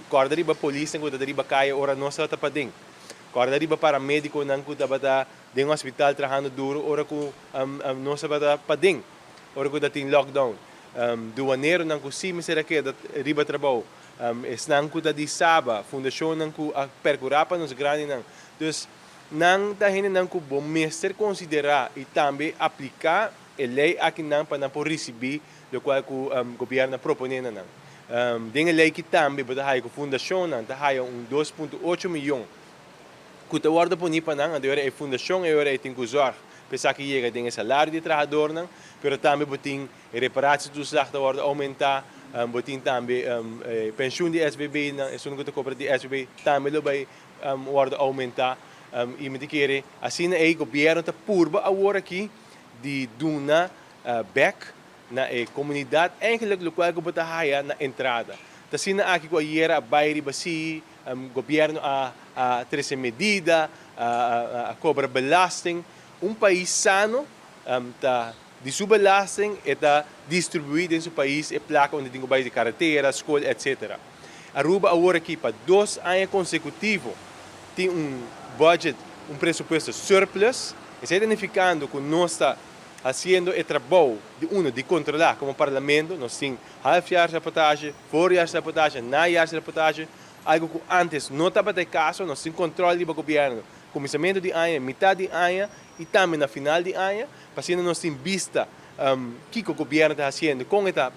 Kòrda riba polisnan ku tabata riba kaya ora nos tabata paden. Kòrda riba paramedikonan ku tabata den hospital trahando duru ora ku nos tabata paden, ora ku tatin lockdown. Duaneronan ku sí mester a keda riba trabou. Esnan ku ta di Saba, fundashonnan ku a perkurá pa nos grandinan. Dus, nan ta hendenan ku bo mester konsiderá i tambe apliká e lei akinan pa nan por risibí lokual ku gobièrnu a proponé na nan. Den e lei ki tambe bo ta haya ku fundashonnan ta haya un 2.8 miyon ku ta wòrdu poní pa nan, anto e ora e fundashon e ora ei tin ku zòrg pa esaki yega den e salario di e trahadornan, pero tambe bo tin e reparatietoeslag ta wòrdu oumentá, bo tin tambe e penshun di SVB nan, esun ku ta kobra di SVB tambe lo bai wòrdu oumentá i mi ta kere asina ei gobièrnu ta purba awor aki di duna bek na e komunidat eigenlijk lokual ku bo ta haya na entrada. Ta asina aki ku ayera a bai riba si gobièrnu a a trese medida, a a kobra belasting. Un pais sano ta di su belasting e ta distribuí den su pais e plaka unda tin ku bai di karetera, skol etc. Aruba awor aki pa 2 aña konsekutivo tin un budget, un presupuesto surplus. Esei ta nifikando ku nos ta hasiendo e trabou di uno di kontrolá komo parlamento. Nos tin halfjaarsrapportage, voorjaarsrapportage, najaarsrapportage, algu ku antes no tabata e kaso. Nos tin kontrol riba gobièrnu kuminsamentu di aña, mitat di aña i tambe na final di aña, pa asina nos tin bista kiko gobièrnu ta hasiendo, kon e ta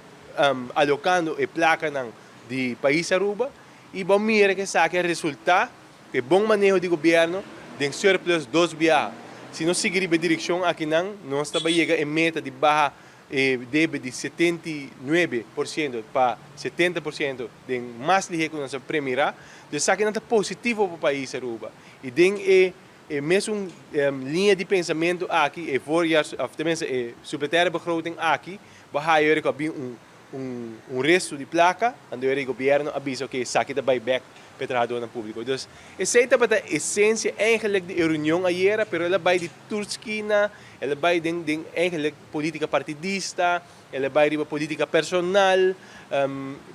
alokando e plakanan di pais Aruba, i bo mira ku esaki a resultá e bon maneho di gobièrnu den surplus dos biaha. Si nos sigui riba e direkshon akinan, nos ta bai yega e meta di baha e debe di 79% pa 70% den mas lihé ku nos a premirá. Dus esakinan ta positivo pa pais Aruba. I den e mesun liña di pensamentu aki, e voorjaars, òf tenminste e supplementaire begroting aki, bo haya ku a bin un resto di plaka, anto e gobièrnu a bisa, "Oké, esaki ta bai bèk pa e trahadónan públiko." Dus esei tabata esensia eigenlijk di e reunion ayera, pero el a bai di tur skina, el a bai den eigenlijk polítika partidista, el a bai riba polítika personal,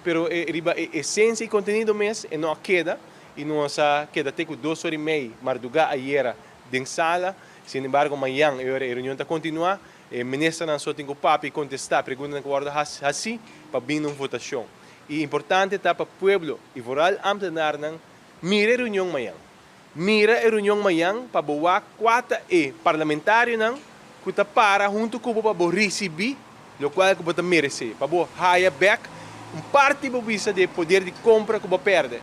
pero riba e esensia i kontenido mes e no a keda, i nos a keda te ku 2:30 mardugá ayera den sala. Sin embargo, mañan e ora e reunion ta kontinuá, e ministernan so tin ku papia i kontestá preguntanan ku wòrdu hasí pa bin na un votashon. I importante ta pa pueblo i vooral ambtenarnan mira e reunion mañan. Mira e reunion mañan pa bo wak kua ta e parlamentarionan ku ta para huntu ku bo pa bo risibí lokual ku bo ta meresé, pa bo haya bèk un parti bo bisa di e poder di kompra ku bo pèrdè.